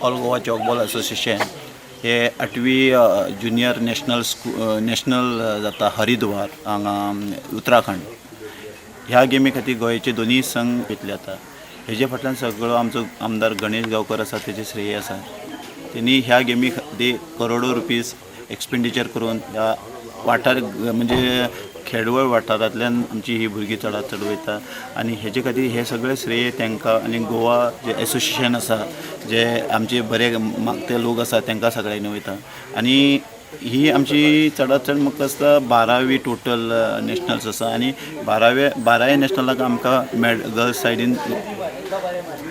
All Goa चॉकबॉल association हे आठवी junior national national जाता हरिद्वार हांगा उत्तराखंड. ह्या गेमी खातीर गोंयचे दोनूय संघ घेतले जाता. हेजे फाटल्यान सगळो आमचो आमदार गणेश गांवकर आसा, तेजे श्रेय आसा. तेणी ह्या गेमी खातीर करोडो रुपीज एक्सपेंडिचर करून ह्या वाठार, म्हणजे खेडवळ वाठारांतल्यान आमची ही भुरगीं चडांत चड वयता आनी हेजे खातीर हे सगळे श्रेय तांकां आनी गोवा जे एसोसिएशन आसा, जे आमचे बरे मागते लोक आसा, तांकां सगळ्यांनी वयता. आनी ही आमची चडांत चड म्हाका दिसता 12वी टोटल नॅशनल्स आसा आनी बाराव्या नॅशनलाक आमकां गर्ल्स सायडीन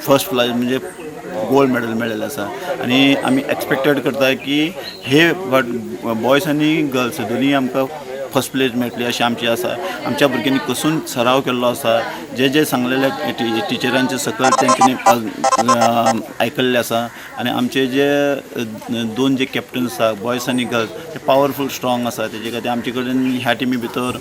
फर्स्ट प्रायज, म्हणजे गोल्ड मेडल मेळिल्लें आसा. आनी आमी एक्सपेक्टेड करता की हे बॉयज आनी गर्ल्स दोनूय आमकां फर्स्ट प्लेस मेळटली अशें आमची आसा. आमच्या भुरग्यांनी कसून सराव केल्लो आसा, जे जे सांगलेले टिचरांचे सकयल तेंच्यांनी आयकल्लें आसा. आनी आमचे जे दोन जे कॅप्टन आसा, बॉयज आनी गर्ल्स, ते पावरफूल स्ट्रॉंग आसा. तेजे खातीर आमचे कडेन ह्या टिमी भितर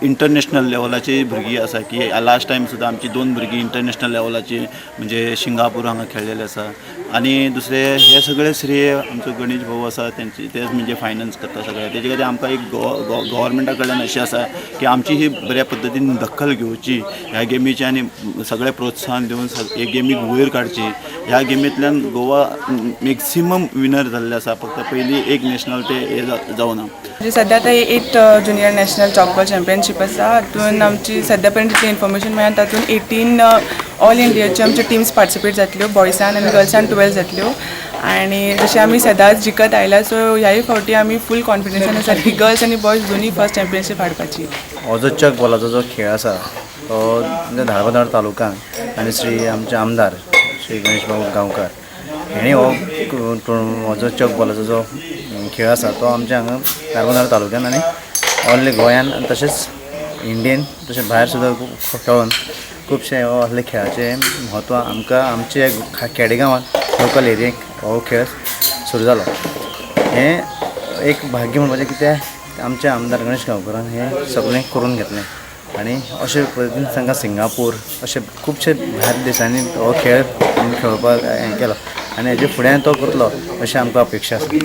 इंटरनॅशनल लेवलाची भुरगीं आसा की लास्ट टायम सुद्दां आमची दोन भुरगीं इंटरनॅशनल लेवलाची, म्हणजे सिंगापूर हांगा खेळलेले आसा. आनी दुसरे हे सगळे श्रेय आमचो गणेश भाऊ आसा तेंचे, तेच म्हणजे फायनान्स करता सगळे. तेजे खातीर आमकां एक गव्हर्मेंटा कडल्यान अशें आसा की आमची ही बऱ्या पद्दतीन दखल घेवची ह्या गेमीची आनी सगळें प्रोत्साहन दिवन हे गेमीक वयर काडची. ह्या गेमींतल्यान गोवा मॅक्सिमम विनर जाल्ले आसा. फक्त पयलीं एक नॅशनल ते हे जावना. म्हणजे सध्या आतां eighth junior national chalkball championship आसा. हातून आमची सध्या पर्यंत जितली इन्फॉर्मेशन मेळ्ळा, तातूंत 18 ऑल इंडियाच्यो आमच्यो टिम्स पार्टिसिपेट जातल्यो. बॉयसान आनी गर्ल्सान 12 जातल्यो. आनी जशें आमी सदांच जिखत आयला, सो ह्याय फावटी आमी फूल कॉन्फिडन्सान आसा की गर्ल्स आनी बॉयज दोनूय फर्स्ट चॅम्पियनशीप हाडपाची. हो जो चक बॉलाचो जो खेळ आसा, तो धारबांदोड तालुक्यान आनी श्री आमचे आमदार श्री गणेश बाबू गांवकार हेणी हो जो चक बॉलाचो जो खेळ आसा, तो आमच्या हांगा धारबांदोड तालुक्यान आनी ऑल गोंयान आनी तशेंच इंडियन तशें भायर सुद्दां खेळोन खुबशे हो असले खेळाचें म्हत्व आमकां आमचे खेडे गांवांत, लोकल एरियेक हो खेळ सुरू जालो. हें एक भाग्य म्हणपाचें कित्याक आमच्या आमदार गणेश गांवकरान हें सगळें करून घेतलें आनी अशे पद्दतीन तांकां सिंगापूर अशे खुबशे भायर देशांनी हो खेळ खेळपाक हें केलो आनी हेजे फुडें तो करतलो अशें आमकां अपेक्षा आसा.